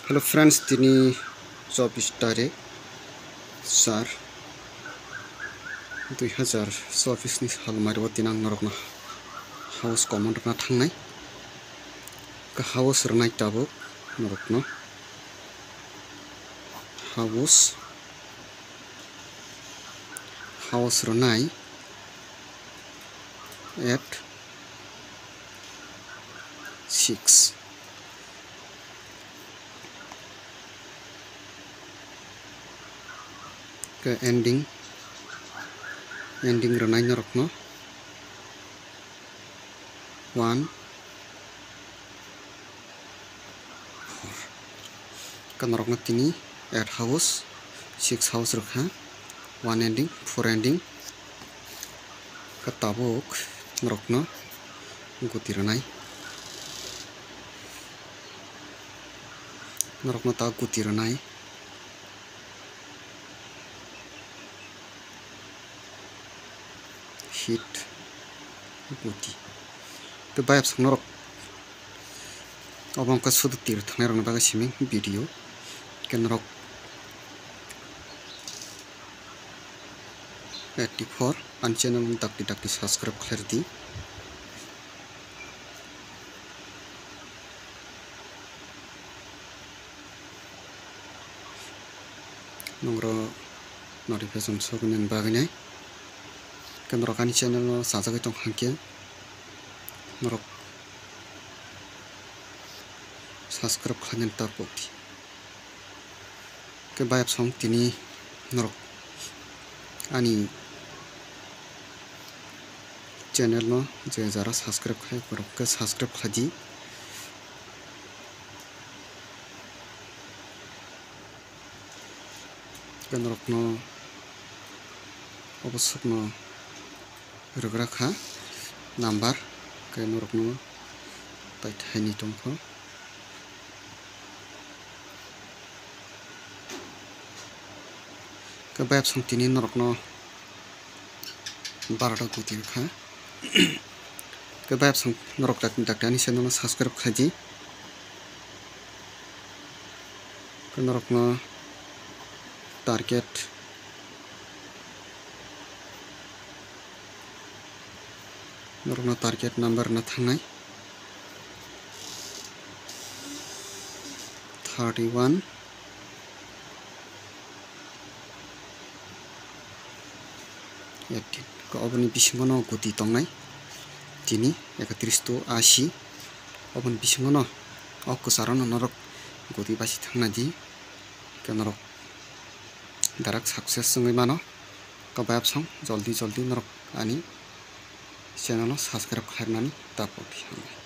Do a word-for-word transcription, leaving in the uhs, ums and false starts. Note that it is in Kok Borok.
Hello friends, tini chobbish tarik char dui hazar chobbish ni sal mairu o tini ang norokno house command rwna thangnai. Ka house rwnai tabuk norokno house, house rwnai at six. Ke ending, ending rwnai norokno one, four. Ke norokno tini eight house, six house rwkha, one ending, four ending. Ke tabuk norokno guti rwnai, norokno ta guti rwnai. Hit guti. Tei bayapsong norok obo wngkha sudu tir thangnai rokni bagwi simi video. Khe norok eighty four ani channel dakti dakti subscribe khlai rwdi. Nongro notification soknani bagwi nai. Khe norok ani channel no sajagwi tong kha khe norok subscribe khlainani ta pokdi. Khe bayapsong tini norok ani channel no je jara subscribe khai borok khe subscribe khlaidi. Khe norokno obo swkno rwgra kha number, khe norokno tai thaini tongkho. Khe bayapsong tini norokno barota guti rwkha. Khe bayapsong norok dakti dakti ani channel no subscribe khlaidi. Khe norokno target, norokno target number rwna thangnai thirty one. Eighteen. Khe oboni bisingo no guti tongnai tini ekatris to ashi. Oboni bisingo no o kwcharo no norok guti basi thangna di. Khe norok darak success wngwi mano. Khe bayapsong joldi joldi norok ani channel no subscribe khlainani ta pokdi.